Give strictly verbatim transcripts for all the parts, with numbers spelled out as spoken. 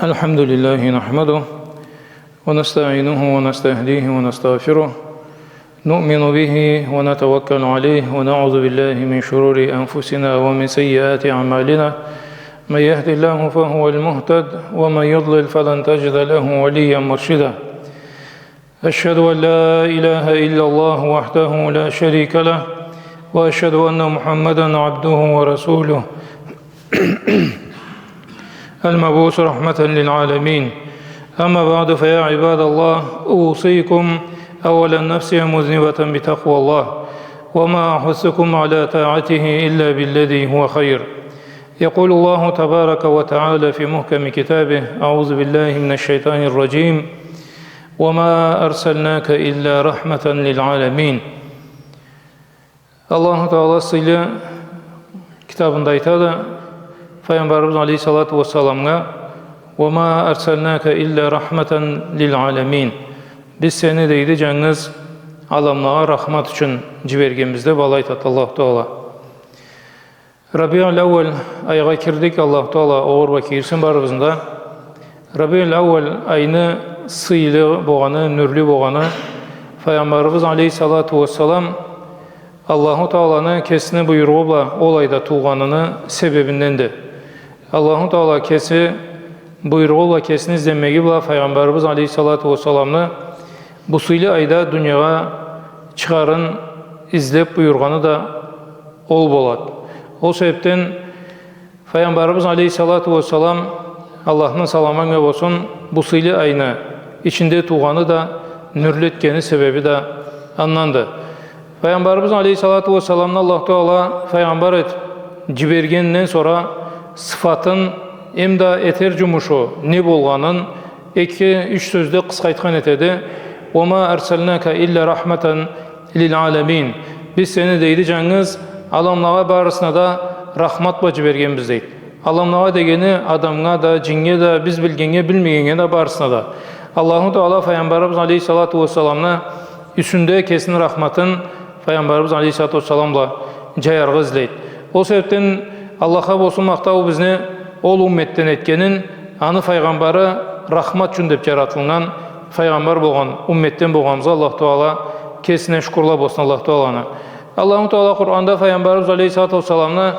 الحمد لله نحمده ونستعينه ونستهديه ونستغفره. نؤمن به ونتوكل عليه ونعوذ بالله من شرور أنفسنا ومن سيئات أعمالنا. من يهد الله فهو المهتد ومن يضلل فلن تجد له وليا مرشدا. أشهد أن لا إله إلا الله وحده لا شريك له، وأشهد أن محمدا عبده ورسوله، المبعوث رحمة للعالمين. أما بعد، فيا عباد الله، أوصيكم أولا نفسي مذنبة بتقوى الله، وما أحثكم على طاعته إلا بالذي هو خير. يقول الله تبارك وتعالى في محكم كتابه: أعوذ بالله من الشيطان الرجيم. وما أرسلناك إلا رحمة للعالمين. Аллаху Таала сыйлы китабында айтады, Файгъамбарыбыз алейхиссалату уассаламгъа: «وما أرسلناك إلا رحمة للعالمين». Биз сени, дейди, джангыз аламлагъа рахмат ючюн джибергенбиз, деб алай айтады Аллаху Таала. Рабиуль-Аууаль айгъа кирдик, Аллаху Таала огъур бла кирсин барыбызны да. Рабиуль-Аууаль айны сыйлы болгъаны, нюрлю болгъаны, Файгъамбарыбыз алейхиссалату уассалам Аллаху Тааланы кесини буйругъу бла ол айда туугъаныны себебинденди. Аллаху Таала кеси буйругъу бла, кесини излемеги бла Файгъамбарыбыз алейхиссалату уассаламны бу сыйлы айда дуниягъа чыгъарын излеб буюргъаны да ол болады. Ол себебден Файгъамбарыбыз алейхиссалату уассалам, Аллахны саламы анга болсун, бу сыйлы айны ичинде туугъаны да, нюрлю этгени себеби да анданды. Файгъамбарыбыз алейхиссалату уассаламны Аллаху Таала файгъамбар этиб джибергенинден сора сыфатын, эм да этер джумушу не болгъанын эки-юч сёзде къысха айтхан этеди. «وما أرسلناك إلا رحمة للعالمين». Биз сени, дейди, джангыз аламлагъа барысына да рахмат бла джибергенбиз, дейди. Аламлагъа дегени адамгъа да, джиннге да, биз билгеннге, билмегеннге да, барысына да. Аллаху Таала Файгъамбарыбыз алейхиссалату уассаламны юсюнде кесини рахматын Файгъамбарыбыз алейхиссалату уассалам бла джаяргъа излейди. Ол себебден Аллахха болсун махтау бизни ол умметден этгенин, аны файгъамбары рахмат ючюн деб джаратылгъан файгъамбар болгъан умметден болгъаныбызгъа Аллаху Таала кесине шукурла болсун Аллаху Тааланы. Аллаху Таала Къуранда Файгъамбарыбыз алейхиссалату уассаламны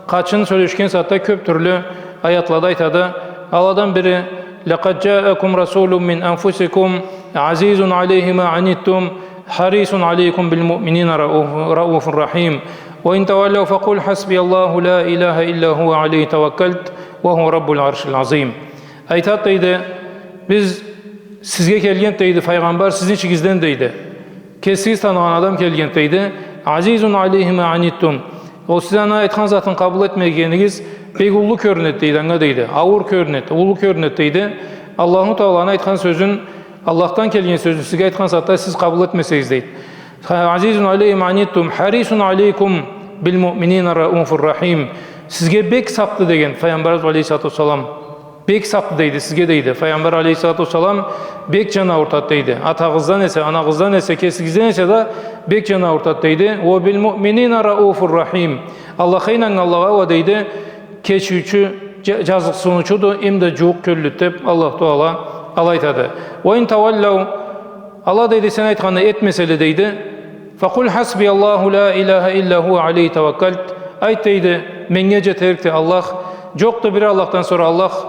къачын сёлешген сагъатда кёб тюрлю аятлада айтады. Аладан бири: «لقد جاءكم رسول من أنفسكم عزيز عليه ما عنتم حريص عليكم بالمؤمنين رؤوف، رؤوف رحيم. وإن تولوا فقل حسبي الله لا إله إلا هو عليه توكلت وهو رب العرش العظيم». Айтады, дейди, биз сизге келгенди, дейди, файгъамбар сизни ичигизден, дейди. Кесигиз таныгъан адам келгенди, дейди. «عزيز عليه ما عنتم». Ол сиз аны айтхан затын къабыл этмегенигиз бек уллу кёрюнеди, дейди, анга, дейди. Ауур кёрюнеди, уллу кёрюнеди, дейди. Аллаху Тааланы айтхан сёзюн, Аллахдан келген сёзню сизге айтхан сагъатда сиз къабыл этмесегиз, дейди. «عزيز عليه ما عنتم حريص عليكم بالمؤمنين رؤوف رحيم». Сизге бек сакъды деген Файгъамбарыбыз алейхиссалату уассалам. Бек сакъды, дейди, сизге, дейди. Файгъамбар алейхиссалату уассалам бек джан аурутады, дейди. Атагъыздан эсе, анагъыздан эсе, кесигизден эсе да бек джан аурутады, дейди. «وبالمؤمنين رؤوف رحيم». Аллахха ийнаннганлагъа уа, дейди, кечиучю, джа-, джазыкъсыныучуду, эм да джууукъ кёллюдю деб Аллаху Таала алай айтады. «وإن تولوا», ала, дейди, сен айтханны этмеселе, дейди, «فقل حسبي الله لا إله إلا هو عليه توكلت». Айт, дейди, меннге джетерикди Аллах, джокъду бири Аллахдан сора Аллах,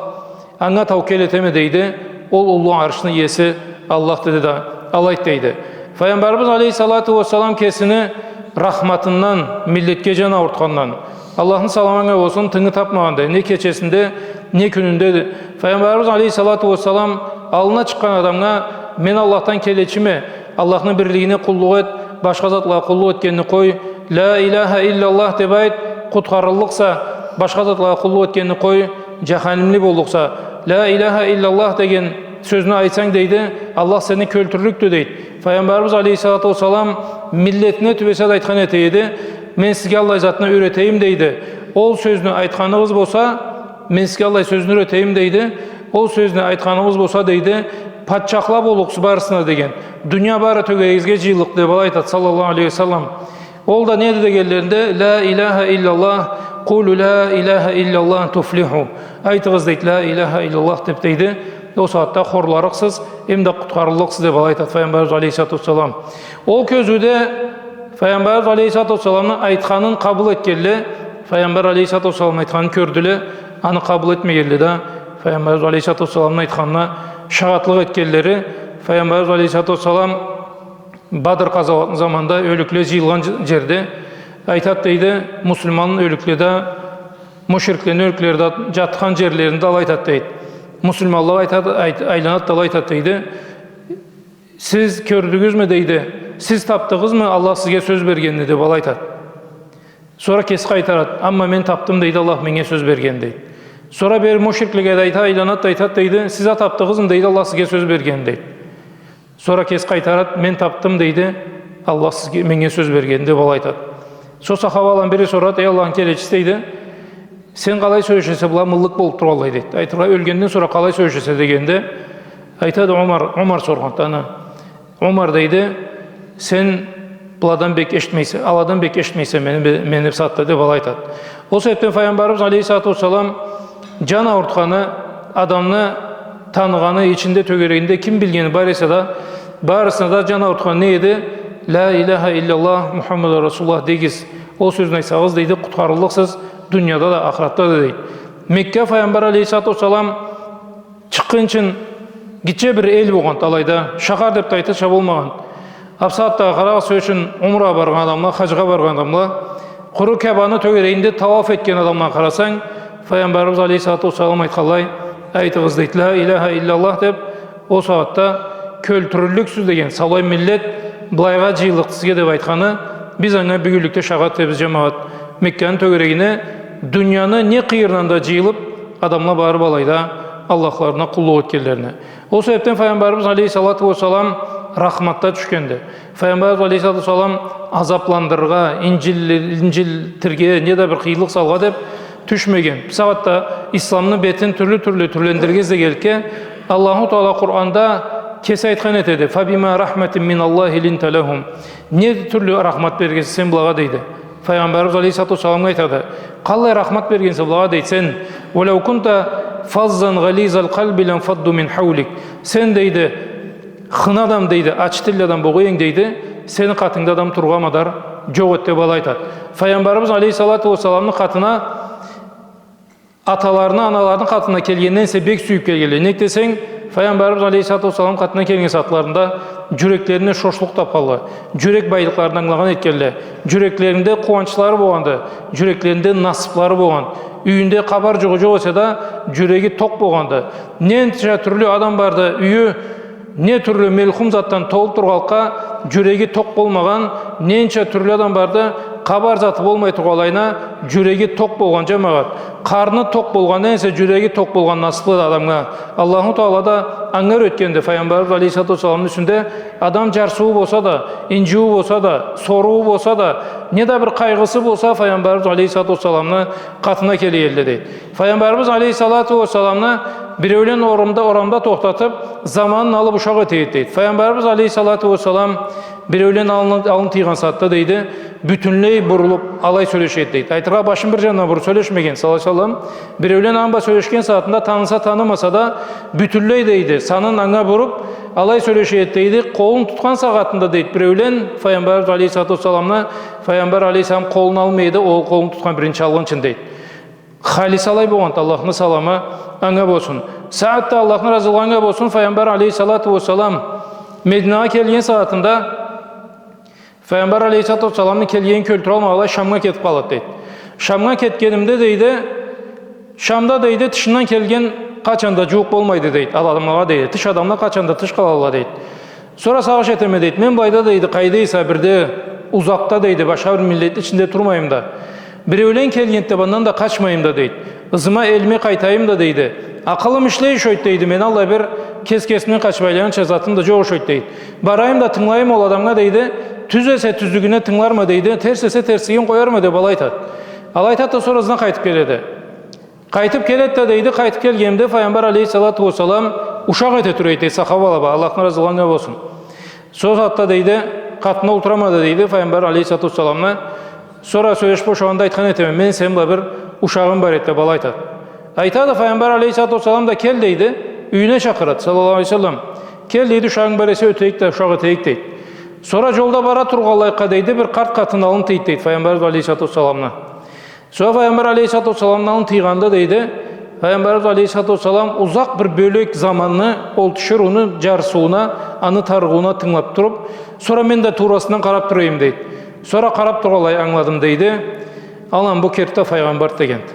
анга таукел этеме, дейди, ол уллу аршны иеси Аллахды, деди да, алай айт, дейди. Файгъамбарыбыз алейхиссалату уассалам кесини рахматындан, миллетге джан аурутхандан, Аллахны саламы анга болсун, тынгы табмагъанды, не кечесинде, не кюнюнде. Файгъамбарыбыз алейхиссалату уассалам аллына чыкъгъан адамгъа: «Мен Аллахдан келечиме, Аллахны бирлигине къуллукъ эт, башха затлагъа къуллукъ этгенни къой, ля иляха илляллах деб айт, къутхарыллыкъса, башха затлагъа къуллукъ этгенни къой, джаханимли боллукъса, ля иляха илляллах деген сёзню айтсанг, дейди, Аллах сени кёлтюрлюкдю», дейди. Файгъамбарыбыз алейхиссалату уассалам миллетине тюбесе да айтхан эте эди: «Мен сизге аллай затны юретейим, дейди. Ол сёзню айтханыгъыз болса, мен сизге аллай сёзню юретейим, дейди. Ол сёзню айтханыгъыз болса, дейди, патчахла боллукъсуз барысына деген. Дуния бары тёгерегизге джыйыллыкъды», деб алай айтады, саллаллаху алейхи ва саллам. Ол да неди дегенлеринде, «Ля иляха илляллах, къулю ля иляха илляллах туфлиху». Айтыгъыз, дейди, «Ля иляха илляллах» деб, дейди. Ол сагъатда хорларыкъсыз, эм да къутхарыллыкъсыз, деб алай айтады Файгъамбарыбыз алейхиссалату уассалам. Ол кёзюуде Файгъамбарыбыз алейхиссалату уассаламны айтханын къабыл этгенле, Файгъамбар алейхиссалату уассалам айтханын кёрдюле, аны къабыл этмегенле да, Файгъамбарыбыз алейхиссалату уассаламны айтханына шагъатлыкъ этгенлери, Файгъамбарыбыз алейхиссалату уассалам Бадр къазауатны заманда ёлюкле джыйылгъан дж-, джерде айтат, дейди, муслиман ёлюкле да, мушриклени ёлюклери да джатхан джерлеринде алай айтат, дейди. Муслиманлагъа айтат, айт-, айланат да алай айтат, дейди. Сиз кёрдюгюзмю, дейди, сиз тапдыгъызмы Аллах сизге сёз бергенни, деб алай айтат. Сора кеси къайтарат, амма мен тапдым, дейди, Аллах меннге сёз бергенни, дейди. Сора бир мушриклеге да айта, айланат да айтат, дейди, сиз а тапдыгъызмы, дейди, Аллах сизге сёз бергенни, дейди. Сора кеси къайтарат, мен тапдым, дейди, Аллах сизге, меннге сёз бергенни, деб алай айтат. Сора сахабаланы бири сорат, эй Аллахны келечиси, дейди, сен къалай сёлешесе, была мыллык болуб тургъанлай, дейди. Айтыргъа, ёлгенден сора къалай сёлешесе дегенде, айтады Умар, Умар соргъанды аны. Умар, дейди, сен быладан бек эшитмейсе, аладан бек эшитмейсе мени, мени бусагъатда, деб алай айтат. Ол себебден Файгъамбарыбыз алейхиссалату уассалам джан аурутханы, адамны таныгъаны, ичинде, тёгерегинде ким билгени бар эсе да, барысына да джан аурутханы не эди? Ля иляха илляллах Мухаммаду Расулуллах дегиз. Ол сёзню айтсагъыз, дейди, къутхарыллыкъсыз, дунияда да, ахыратда да, дейди. Мекка Файгъамбар алейхиссалату уассалам чыкъгъынчын гитче бир эл болгъанды алайда. Шахар деб да айтырча болмагъанды. А бусагъатда къарагъыз, сёз ючюн, умрагъа баргъан адамла, хаджгъа баргъан адамла, къуру Каабаны тёгерегинде тауаф этген адамланы къарасанг, Файгъамбарыбыз алейхиссалату уассалам айтханлай, айтыгъыз, дейди, ля иляха илляллах деб, ол сагъатда кёлтюрюллюксюз деген, саулай миллет былайгъа джыйыллыкъды сизге деб айтханы, биз анга бюгюнлюкде шагъат этебиз, джамагъат. Мекканы тёгерегине дунияны не къыйырындан да джыйылыб, адамла барыб алайда Аллахларына къуллукъ этгенлерине. Ол себебден Файгъамбарыбыз алейхиссалату уассалам рахматда тюшгенди. Файгъамбарыбыз алейхиссалату уассалам азабландырыргъа, инджил-, инджитирге, не да бир къыйынлыкъ салыргъа деб тюшмеген. Бусагъатда исламны бетин тюрлю-тюрлю тюрлендирирге излегенликге, Аллаху Тагъала Къуранда кеси айтхан этеди: «Фабима рахматин миналлахи линта лахум». Не тюрлю рахмат бергенсе сен былагъа, дейди. Файгъамбарыбыз алейхиссалату уассаламгъа айтады: «Къаллай рахмат бергенсе былагъа, дейди, сен. Уаляу кунта фаззан гъализал къалби ланфадду мин хаулик». Сен, дейди, хыны адам, дейди, ачы тилли адам болгъа эдинг, дейди, сени къатынгда адам турургъа мадар джокъ эди, деб алай айтады. Файгъамбарыбыз алейхиссалату уассаламны къатына аталарыны, аналарыны къатына келгенден эсе бек сюйюб келгенле. Нек десенг, Файгъамбарыбыз алейхиссалату уассалам къатына келген сагъатларында джюреклеринде шошлукъ тапханла, джюрек байлыкъларын ангылагъан этгенле, джюреклеринде къууанчлары болгъанды, джюреклеринде насыблары болгъанды. Юйюнде къабар джугъу джокъ эсе да, джюреги токъ болгъанды. Ненча тюрлю адам барды, юйю не тюрлю мелхум затдан толуб тургъанлыкъгъа, джюреги токъ болмагъан, ненча тюрлю адам барды, къабар заты болмай тургъанлайына, джюреги токъ болгъан, джамагъат. Къарны токъ болгъандан эсе джюреги токъ болгъан насыблыды адамгъа. Аллаху Тагъала да анга юретгенди, Файгъамбарыбыз алейхиссалату уассаламны юсюнде, адам джарсыуу болса да, инджиуу болса да, сорууу болса да, не да бир къайгъысы болса, Файгъамбарыбыз алейхиссалату уассаламны къатына келе эдиле, дейди. Файгъамбарыбыз алейхиссалату уассаламны биреулен орамда, орамда тохтатыб, заманын алыб ушакъ эте эди, дейди. Файгъамбарыбыз алейхиссалату уассалам биреулен алны, алны тыйгъан сагъатда, дейди, бютюнлей бурулуб, алай сёлеше эди, дейди. Айтыргъа, башын бир джанына буруб сёлешмеген, саллаллаху алейхи ва саллам, биреулен алан бла сёлешген сагъатында, таныса, танымаса да, бютюнлей, дейди, санын анга буруб, алай сёлеше эди, дейди. Къолун тутхан сагъатында, дейди, биреулен Файгъамбарыбыз алейхиссалату уассаламны, Файгъамбар алейхиссалам къолун алмай эди, ол къолун тутхан биринчи алгъынчын, дейди. Халиси алай болгъанды, Аллахны саламы анга болсун. Саад да, Аллахны разылыгъы анга болсун, Файгъамбар алейхиссалату уассалам Мединагъа келген сагъатында, Файгъамбар алейхиссалату уассаламны келгенин кёлтюралмай, алай Шамгъа кетиб къалады, дейди. Шамгъа кетгенимде, дейди, Шамда, дейди, тышындан келген къачан да джууукъ болмайды, дейди, ал адамлагъа, дейди. Тыш адамла къачан да тыш къалалла, дейди. Сора сагъыш этеме, дейди. Мен былайда, дейди, къайда эсе бирде узакъда, дейди, башха бир миллетни ичинде турмайым да, биреулен келгенди деб андан да къачмайым да, дейди. Ызыма, элиме къайтайым да, дейди. Акъылым ишлей ушайды, дейди. Мени аллай бир кес-кесимден къачыб айланырча затым да джокъ ушайды, дейди. Барайым да тынгылайым ол адамгъа, дейди. Тюз эсе тюзлюгюне тынгыларма, дейди. Терс эсе терслигин къоярма, деб алай айтады. Алай айтады да, сора ызына къайтыб келеди. Къайтыб келеди да, дейди, къайтыб келгенимде Файгъамбар алейхиссалату уассалам ушакъ эте тура эди, дейди, сахабала бла, Аллахны разылыгъы анга болсун. Сол сагъатда, дейди, къатына олтурамады, дейди, Файгъамбар алейхиссалату уассаламны. Сора сёлешиб бошагъанда айтхан этеме, мен сени бла бир ушагъым бар эди, деб, алай айтады. Айтады, Файгъамбар алейхиссалату уассалам да, кел, дейди, юйюне чакъырады, саллаллаху алейхи уа саллам. Кел, дейди, ушагъынг бар эсе, ётейик да, ушакъ этейик, дейди. Сора джолда бара тургъанлайда, дейди, бир къарт къатын аллын тыйды, дейди, Файгъамбар алейхиссалату уассаламны. Сора Файгъамбар алейхиссалату уассаламны аллын тыйгъанда, дейди, Файгъамбарыбыз алейхиссалату уассалам узакъ бир бёлек заманны ол тиширыуну джарсыууна, аны тарыгъыуна тынгылаб туруб, сора мен да туурасындан къараб тура эдим, дейди. Сора къараб тургъанлай ангыладым, дейди. Алан, бу керти да файгъамбарды, дегенди.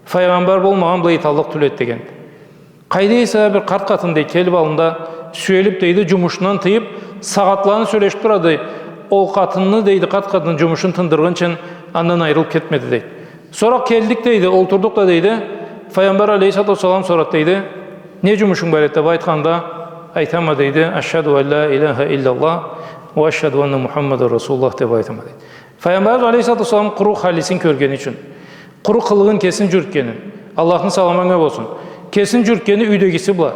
Файгъамбар болмагъан былай эталлыкъ тюл эди, дегенди. Къайда эсе бир къарт къатын, дейди, келиб аллында сюелиб, дейди, джумушундан тыйыб, сагъатланы сёлешиб турады. Ол къатынны, дейди, къарт къатын джумушун тындыргъынчын андан айырылыб кетмеди, дейди. Сора келдик, дейди, олтурдукъ да, дейди, Файгъамбар алейхиссалату уассалам сорады, дейди, не джумушунг бар эди, деб айтханда, айтама, дейди, ашхаду ан ля иляха илляллах уа ашхаду анна Мухаммадан расулуллах, деб айтама, дейди. Файгъамбарыбыз алейхиссалату уассалам къуру халисин кёргени ючюн, къуру къылыгъын, кеси джюрютгени, Аллахны саламы анга болсун, кеси джюрютгени юйдегиси бла,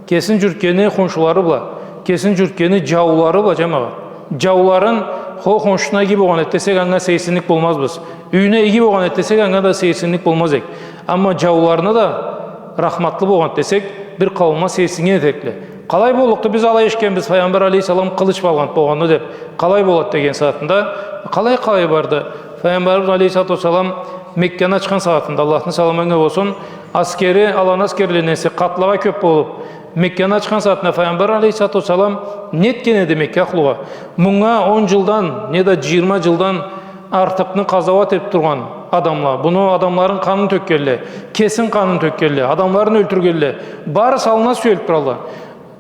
кеси джюрютгени хоншулары бла, кеси джюрютгени джаулары бла, джамагъат. Джауларын, хо, хоншусуна иги болгъан эди десек, анга сейирсинлик болмазбыз. Юйюне иги болгъан эди десек, анга да сейирсинлик болмаз эдик. Амма джауларына да рахматлы болгъан эди десек, бир къауумгъа сейирсиннген этерикле. Къалай боллукъду, биз алай эшитгенбиз, Файгъамбар алейхиссалам къылыч бла алгъан эди болгъанын деб. Къалай болады деген сагъатында, къалай, къалай барды? Файгъамбарыбыз алейхиссалату уассалам Мекканы ачхан сагъатында, Аллахны саламы анга болсун, аскери, аланы аскерлеринден эсе къатлагъа кёб болуб, Мекканы ачхан сагъатында Файгъамбар алейхиссалату уассалам не этген эди Мекка ахлугъа? Мунга он джылдан, неда джыйырма джылдан артыкъны къазауат этиб тургъан адамла, муну адамларын къанын тёкгенле, кесин къанын тёкгенле, адамларын ёлтюргенле, барысы аллына сюелиб туралла.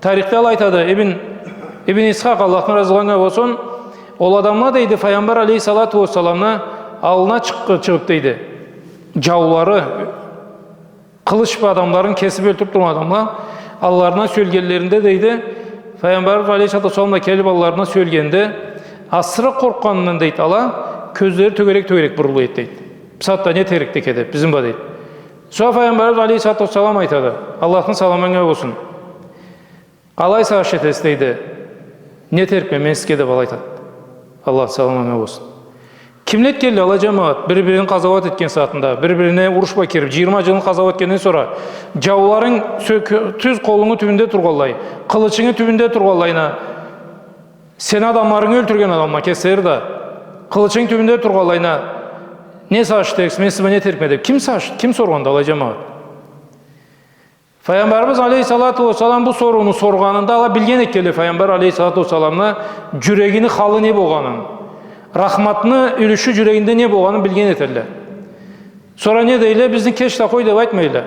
Тарихде алай айтады, Ибн, Ибн Исхакъ, Аллахны разылыгъы анга болсун, ол адамла, дейди, Файгъамбар алейхиссалату уассаламны аллына чыкъ-, чыгъыб, дейди, джаулары, къылыч бла адамларын кесиб ёлтюрюб тургъан адамла, алларына сюелгенлеринде, дейди, Файгъамбарыбыз алейхиссалату уассалам да келиб алларына сюелгенде, асыры къоркъгъанындан, дейди, ала кёзлери тёгерек-тёгерек бурулгъан эди, дейди. Бу сагъатда не этерикди экен деб, бизни бла, дейди. Сора Файгъамбарыбыз алейхиссалату уассалам айтады, Аллахны саламы анга болсун. Къалай сагъыш этесиз, дейди. Не этерикме мен сизге деб алай айтады. Аллахны саламы анга болсун. Кимле этгенле алай, джамагъат, бир-бирин къазауат этген сагъатында, бир-бирине уруш бла кириб, джыйырма джылны къазауат этгенден сора, джауларынг сё-, кё-, тюз къолунгу тюбюнде тургъанлай, къылычынгы тюбюнде тургъанлайына, сени адамларынгы ёлтюрген адамла кеслери да, къылычынгы тюбюнде тургъанлайына, не сагъыш этериксиз, мен сиз бла не этерикме деб, ким сагъыш-, ким соргъанды алай, джамагъат? Файгъамбарыбыз алейхиссалату уассалам бу сорууну соргъанында, ала билген этгенле Файгъамбар алейхиссалату уассаламны джюрегини халы не болгъанын, рахматны юлюшю джюрегинде не болгъанын билген этелле. Сора не дейле, бизни кеч да къой деб айтмайла.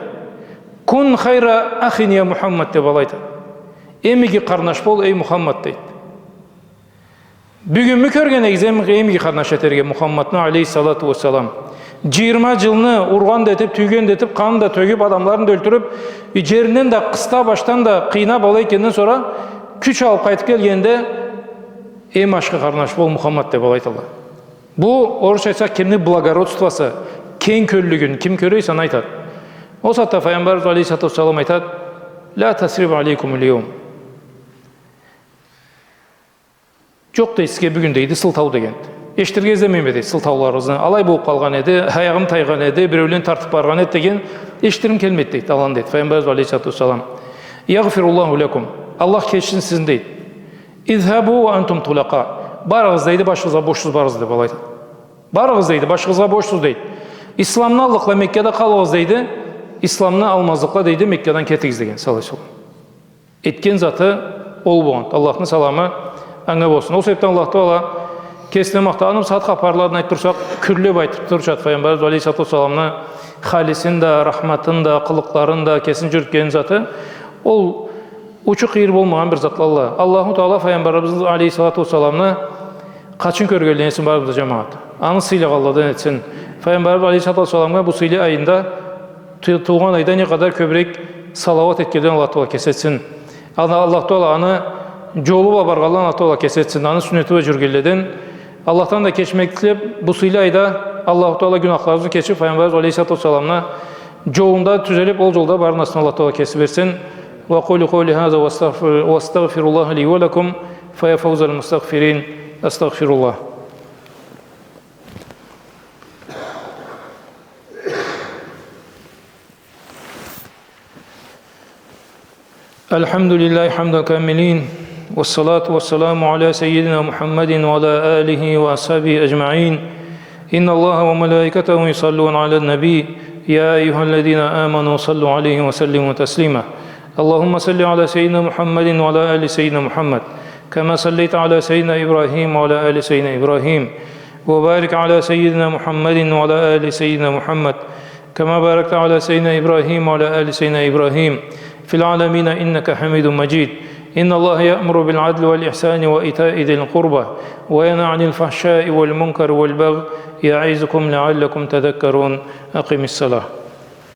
«Кун хайра ахин, я Мухаммад», деб алай айтады. Эм иги къарнаш бол, эй Мухаммад, дейди. Бюгюнмю кёрген эдигиз эм, эм иги къарнаш этерге Мухаммадны, алейхиссалату уассалам? Джыйырма джылны ургъан да этиб, тюйген да этиб, къанын да тёгюб, адамларын да ёлтюрюб, э, джеринден да къыста, башдан да къыйнаб, алай этгенден сора кюч алыб къайтыб келгенде, эм ашхы къарнаш бол, Мухаммад, деб алай айталла. Бу, орусча айтсакъ, кимни благородствосу, кенг кёллюлюгюн ким кёре эсе, аны айтады. Ол сагъатда Файгъамбарыбыз алейхиссалату уассалам айтады: «Ля тасриба алейкумуль-яум». Джокъ, дейди, сизге бюгюн, дейди, сылтау деген. Эшитирге излемейме, дейди, сылтауларыгъызны. Алай болуб къалгъан эди, аягъым тайгъан эди, биреулен тартыб баргъан эди деген эшитирим келмейди, дейди, аланы, дейди. Файгъамбарыбыз алейхиссалату уассалам: «Ягъфируллаху лякум». Аллах кечсин сизни, дейди. «Изхабу уа антум тулакъа». Барыгъыз, дейди, башыгъызгъа бошсуз барыгъыз, деб алай айтады. Барыгъыз, дейди, башыгъызгъа бошсуз, дейди. Исламны аллыкъла Меккада къалыгъыз, дейди. Исламны алмазлыкъла, дейди, Меккадан кетигиз деген, саллаллаху алейхи ва саллам. Этген заты ол болгъанды. Аллахны саламы анга болсун. Ол себебден Аллах Таала кесине махтаныб, сагъат хапарларын айтыб турсакъ, кюрлеб айтыб турчады Файгъамбарыбыз алейхиссалату уассаламны халисин да, рахматын да, къылыкъларын да, кесин джюрютген заты. Ол учу-къыйыры болмагъан бир затлалла. Аллаху Таала Файгъамбарыбыз алейхиссалату уассаламны къачан кёргенледен этсин барыбызны да, джамагъат. Аны сыйлагъанладан этсин. Файгъамбарыбыз алейхиссалату уассаламгъа бу сыйлы айында, ту-, туугъан айда не къадар кёбюрек салауат этгенледен Аллах Таала кеси этсин. Аны Аллах Таала, аны джолу бла баргъанладан Аллах Таала кеси этсин. Аны сюннети бла джюрюгенледен. Аллахдан да кечмеклик тилеб, бу сыйлы айда Аллаху Таала гюнахларыбызны кечиб, Файгъамбарыбыз алейхиссалату уассаламны джолунда тюзелиб, ол джолда барыбызны да Аллах Таала кеси берсин. وأقول قولي هذا وأستغفر، وأستغفر الله لي ولكم، فيا فوز المستغفرين. أستغفر الله. الحمد لله حمد الكاملين، والصلاة والسلام على سيدنا محمد وعلى آله وأصحابه أجمعين. إن الله وملائكته يصلون على النبي، يا أيها الذين آمنوا صلوا عليه وسلموا تسليما. اللهم صل على سيدنا محمد وعلى آل سيدنا محمد، كما صليت على سيدنا إبراهيم وعلى آل سيدنا إبراهيم، وبارك على سيدنا محمد وعلى آل سيدنا محمد، كما باركت على سيدنا إبراهيم وعلى آل سيدنا إبراهيم في العالمين إنك حميد مجيد. إن الله يأمر بالعدل والإحسان وإيتاء ذي القربى وينهى عن الفحشاء والمنكر والبغي يعظكم لعلكم تذكرون. أقم الصلاة.